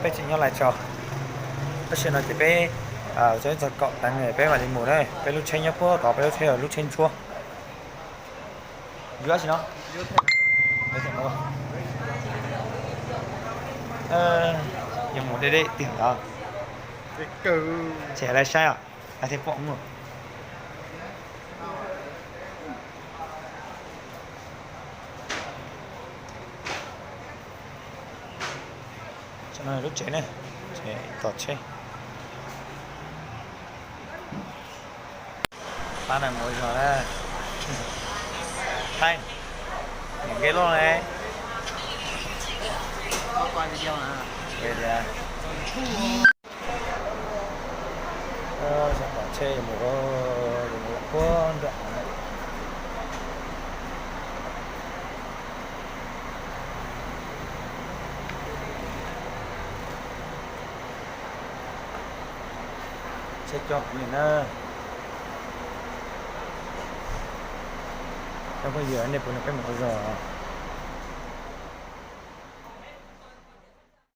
Peb tseem nyob Lai Tso, tab sis no ces peb txog kaum teev peb mam li mus na. Peb lub tsheb nyob puag tod, peb lub tsheb yog lub tsheb ntsuab. Yuav tsi no? Yuav mus deb deb tiag ntawd. Tsis lawv saib os, lawv thiaj pom mus. Lub tsev ne, tsev tom tsheb. Pab na mus ua zog na. Thaib, niam nkev loj ne. Tom tsheb mus, mus puag nram. Tsheb coj kuv li na. Cov phooj ywg, nej puas nrog peb mus ua zog?